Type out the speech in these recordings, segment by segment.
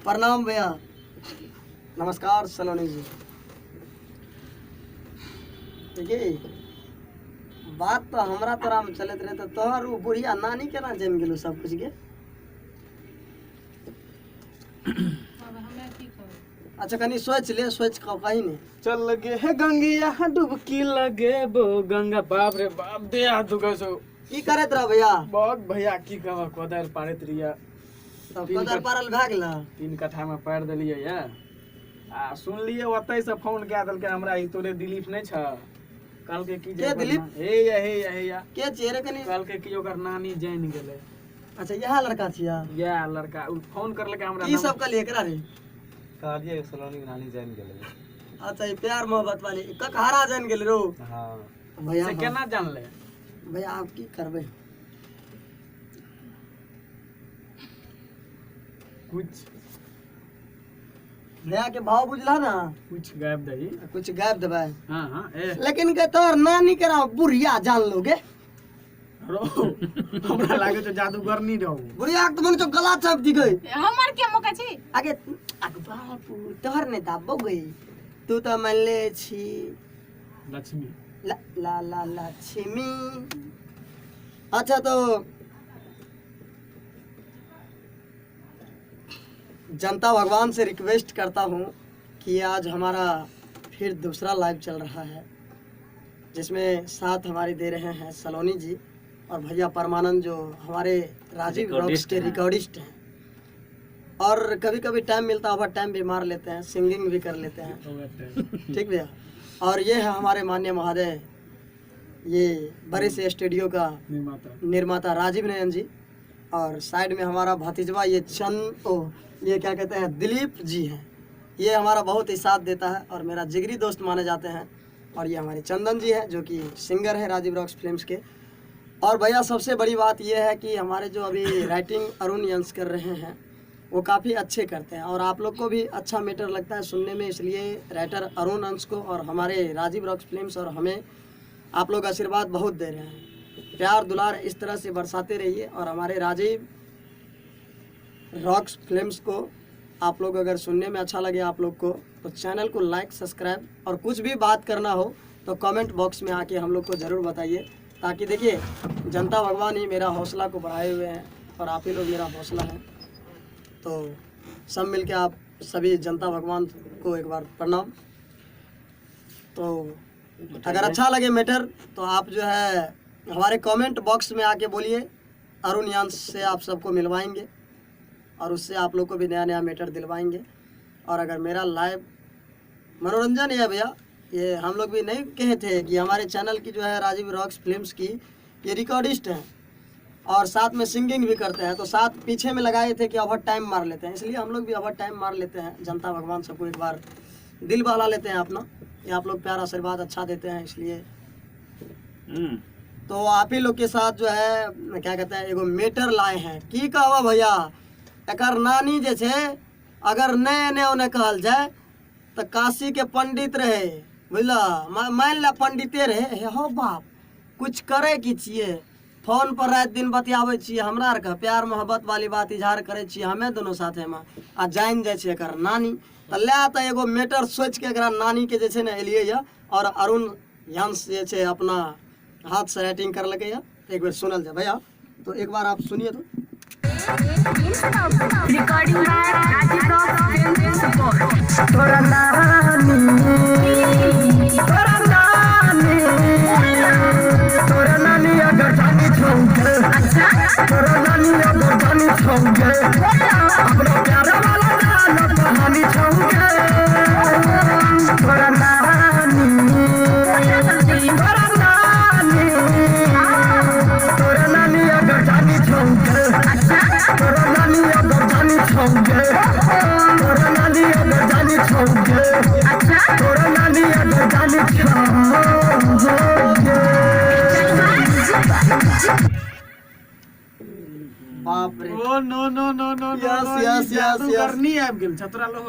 प्रणाम भैया, नमस्कार सलोनी जी। देखिए बात तो हमरा तोरा में चलत रहे, तो तोहर उ बुढ़िया नानी केना जानि गेलौ सब कुछ गे? अब हमे की कहब? अच्छा कनी सोच ले, सोच कऽ कही ने। चल लगे है गंगिया डुबकी लगे बो गंगा। बाप रे बाप, दे हाथ दुखै छौ। की करैत रह भैया? बहुत भैया की कहब, कोदारि पारैत रहियै। तब तीन कोदारि पारल भए गेल? 3 कट्ठा में पारि देलियै ये। आ सुनलियै ओतै से फोन कए देलकै हमरा, ई तोरे दिलीप नहि छ? कहलकै की जे के ओकर दिलीप? हे या हे या हे या। के छियै रे कनी? कहलकै की ओकर नानी जानि गेलै। अच्छा इएह लड़का छियै? इएह लड़का उ फोन करलकै हमरा। की सब कहलियै एकरा रे? कहलियै सलोनी के नानी जानि गेलै। अच्छा ई प्यार मोहब्बत वाली ककहरा जानि गेलै रो? हाँ। भैया से केना जानलै? भैया आब की करबै? कुछ भैया के भाव बुझला ना? कुछ गायब दही। कुछ गायब देबै? हाँ हाँ ए। लेकिन के तोहर नानी के रहो बुढ़िया जान लोगे। रो हमरा लागे छै जादूगरनी रहू। बुढ़िया के तो मन तो गला चाप दी गई। हमर के मौका छी? आगे आगे बापू तोहर नहीं दाबो गई, तू तो मान ले छी लक्ष्मी। ला ला ला लक्ष्मी। अच्छा तो जनता भगवान से रिक्वेस्ट करता हूँ कि आज हमारा फिर दूसरा लाइव चल रहा है, जिसमें साथ हमारे दे रहे हैं सलोनी जी और भैया परमानंद, जो हमारे राजीव रॉक्स के रिकॉर्डिस्ट हैं। और कभी कभी टाइम मिलता है ओवर टाइम भी मार लेते हैं, सिंगिंग भी कर लेते हैं। ठीक भैया। और ये है हमारे मान्य महोदय, ये बड़े से स्टूडियो का निर्माता राजीव नयन जी। और साइड में हमारा भतीजवा ये चंद ओ ये क्या कहते हैं दिलीप जी हैं, ये हमारा बहुत ही साथ देता है और मेरा जिगरी दोस्त माने जाते हैं। और ये हमारे चंदन जी हैं जो कि सिंगर हैं राजीव रॉक्स फिल्म्स के। और भैया सबसे बड़ी बात ये है कि हमारे जो अभी राइटिंग अरुण यंश कर रहे हैं वो काफ़ी अच्छे करते हैं और आप लोग को भी अच्छा मैटर लगता है सुनने में, इसलिए राइटर अरुण अंश को और हमारे राजीव रॉक्स फिल्म्स और हमें आप लोग आशीर्वाद बहुत दे रहे हैं। प्यार दुलार इस तरह से बरसाते रहिए। और हमारे राजीव रॉक्स फिल्म्स को आप लोग अगर सुनने में अच्छा लगे आप लोग को तो चैनल को लाइक सब्सक्राइब और कुछ भी बात करना हो तो कमेंट बॉक्स में आके हम लोग को ज़रूर बताइए, ताकि देखिए जनता भगवान ही मेरा हौसला को बढ़ाए हुए हैं और आप ही लोग मेरा हौसला है। तो सब मिलके आप सभी जनता भगवान को एक बार प्रणाम। तो अगर अच्छा लगे मैटर तो आप जो है हमारे कमेंट बॉक्स में आके बोलिए, अरुण यांश से आप सबको मिलवाएंगे और उससे आप लोग को भी नया नया मैटर दिलवाएंगे। और अगर मेरा लाइव मनोरंजन है भैया, ये हम लोग भी नहीं कहे थे कि हमारे चैनल की जो है राजीव रॉक्स फिल्म्स की ये रिकॉर्डिस्ट हैं और साथ में सिंगिंग भी करते हैं, तो साथ पीछे में लगाए थे कि ओवर टाइम मार लेते हैं, इसलिए हम लोग भी ओवर टाइम मार लेते हैं। जनता भगवान सबको एक बार दिल बहला लेते हैं अपना, ये आप लोग प्यार आशीर्वाद अच्छा देते हैं, इसलिए तो आप ही लोग के साथ जो है क्या कहते हैं एगो मेटर लाए हैं। की कहबा भैया, एकर नानी जे छै अगर नए एने ओने कहल जाए तो काशी के पंडित रहे, बुझल, मान ला पंडिते रहे। हे हो बाप, कुछ करे की छियै, फोन पर राति दिन बतियाबै छियै, हमरा आरके प्यार मोहब्बत वाली बात इजहार करै छियै हमे दुनू साथेमे, आ जानि जाइ छै एकर नानी। तऽ लए तऽ एगो मैटर सोचिके एकरा नानीके जे छै ने एलियै यऽ और अरुण यांश जे छै अपना हाथ से राइटिंग करलकै यऽ, एक बेर सुनल जाय भैया, तो एक बार आप सुनिए। तो Recording by Rajiv Rock Film Support. तोरा नानी, तोरा नानी, तोरा नानी अगर जानी छौगे, तोरा नानी अगर जानी छौगे, अपना प्यार वाला गाना कहानी छौगे। तोरा नानी, तोरा नानी, तोरा नानी अगर जानी छौगे, तोरा नानी अगर जानी छौगे, तोरा नानी अगर जानी छौगे, तोरा नानी अगर जानी छौगे। बाप रे। ओ no no no no no. Yes, no, yes, ई yes, yes. जादूगरनी आबि गेल छ तोरा लो।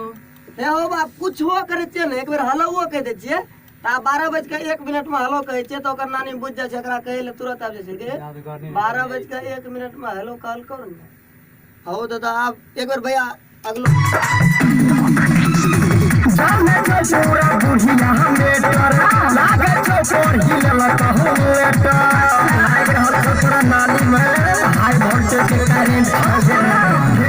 हे हो बाप, कुछ हो करै छियै ने, एक बेर हेलो कहि दै छियै तऽ 12:01 में हेलो कहै छियै तऽ ओकर नानी बुझि जाइ छै, एकरा कहै लए तुरंत आबि जाइ छै गे। जादूगरनी 12:01 में हेलो कहलकौ ने। हौ दादा, आब एक बेर भैया अगलो। जाने छौ पूरा बुढ़िया मेटर, लागे छौ पढ़ी लेलक हौ लेटर। लागि रहल छौ तोरा नानी में हाई वोल्टेज के करेंट छौ गे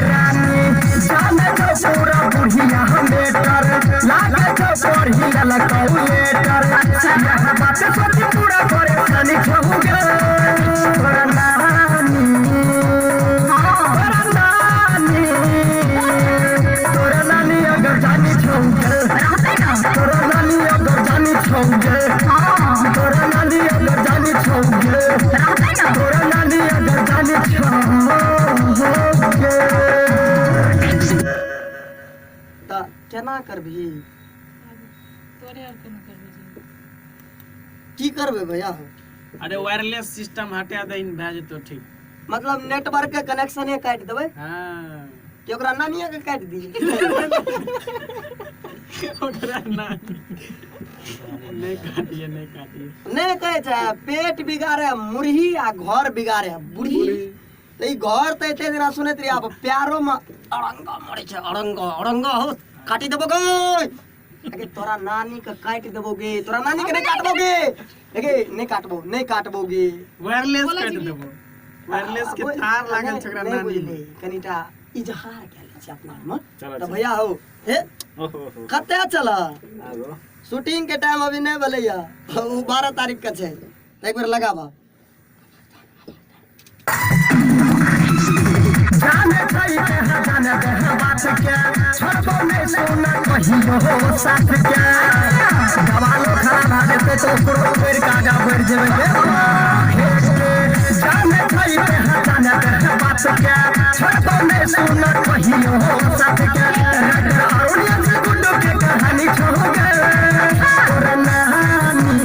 रानी। जाने छौ पूरा बुढ़िया मेटर, लागे छौ पढ़ी लेलक हौ लेटर। यह बात सोच पूरा परेशानी छौ गे तोरा नानी, तोरा नानी, तोरा नानी अगर जानी छौ गे, तोरा नानी अगर जानी छौ गे, तोरा नानी अगर जानी छौ गे, तोरा नानी अगर जानी छौ गे। तऽ केना करबिही? तोरे आर केना करबै जी? की करबै भैया हो? अरे वायरलेस सिस्टम हटा दही, भए जेतौ ठीक। मतलब नेटवर्क के कनेक्शने काटि देबै? हाँ। कि ओकरा नानिये के काटि दियै? ओकरा ना नहि काटिए, नहि काटिए। नहि कहै छै पेट बिगाड़े मुरही आ घर बिगाड़े बुढ़ी। तऽ ई घर तऽ एते दिना सुनैत रहियै, आब प्यारो मे अरंगा मरै छै, अरंगा अरंगा हो, काटि देबो गे। अगे तोरा नानी के काटि देबो गे, तोरा नानी के नहि काटबो गे, अगे नहि काटबो, नहि काटबो गे। वायरलेस काटि देबो, वायरलेस के तार लागल छै ओकरा नहि नानी बुझली, कनिटा इजहार कए लै छी अपना आरमे। चलो, तऽ चलो। भैया हो, हे कते चल? आगो शूटिंग के टाइम अभी नहि भेलैया, ओ 12 तारीख के छै, तऽ एक बेर लगाबा। जाने छै देह, जाने देह बात के, छोड़बो नहि सोना कहियो साथ के। दवालो खराब भए जेतै तऽ ओकरो बढ़ि कऽ आगाँ बढ़ि जेबै गे। जाने छै देह, जाने देह बात के, छोड़बो नहि सोना कहियो साथ के। राइटर अरुणिया से गुड्डू के कहानी छौ गे। तोरा नानी,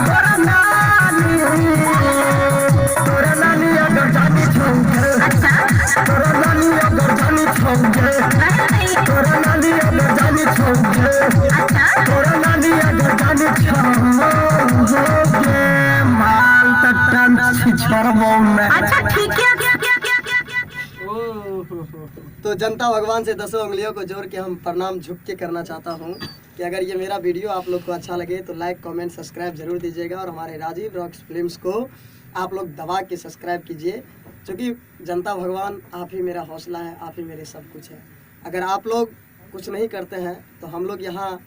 तोरा नानी, तोरा नानी अगर जानी छौ गे, तोरा नानी अगर जानी छौ गे, तोरा नानी अगर जानी छौ गे, तोरा नानी अगर जानी छौ गे, माल तऽ टन छिछड़बौ ने। अच्छा ठीक है। ओ हो हो। तो जनता भगवान से दसों उंगलियों को जोड़ के हम प्रणाम झुक के करना चाहता हूँ कि अगर ये मेरा वीडियो आप लोग को अच्छा लगे तो लाइक कमेंट सब्सक्राइब जरूर दीजिएगा और हमारे राजीव रॉक्स फिल्म्स को आप लोग दबा के सब्सक्राइब कीजिए, क्योंकि जनता भगवान आप ही मेरा हौसला है, आप ही मेरे सब कुछ है। अगर आप लोग कुछ नहीं करते हैं तो हम लोग यहाँ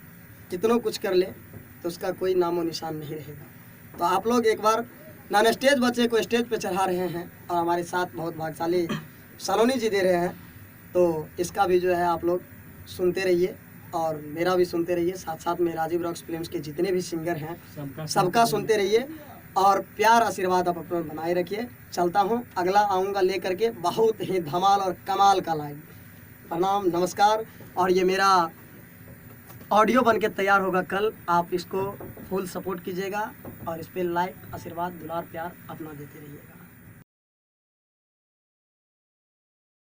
कितनों कुछ कर ले तो उसका कोई नामो निशान नहीं रहेगा। तो आप लोग एक बार नॉन स्टेज बच्चे को स्टेज पे चढ़ा रहे हैं और हमारे साथ बहुत भाग्यशाली सलोनी जी दे रहे हैं, तो इसका भी जो है आप लोग सुनते रहिए और मेरा भी सुनते रहिए। साथ साथ में राजीव रॉक्स फिल्म्स के जितने भी सिंगर हैं सबका सबका सुनते रहिए और प्यार आशीर्वाद आप अपना बनाए रखिए। चलता हूँ, अगला आऊँगा ले करके बहुत ही धमाल और कमाल का लाइव। प्रणाम, नमस्कार। और ये मेरा ऑडियो बन के तैयार होगा कल, आप इसको फुल सपोर्ट कीजिएगा और इस पर लाइक आशीर्वाद दुलार प्यार अपना देते रहिएगा।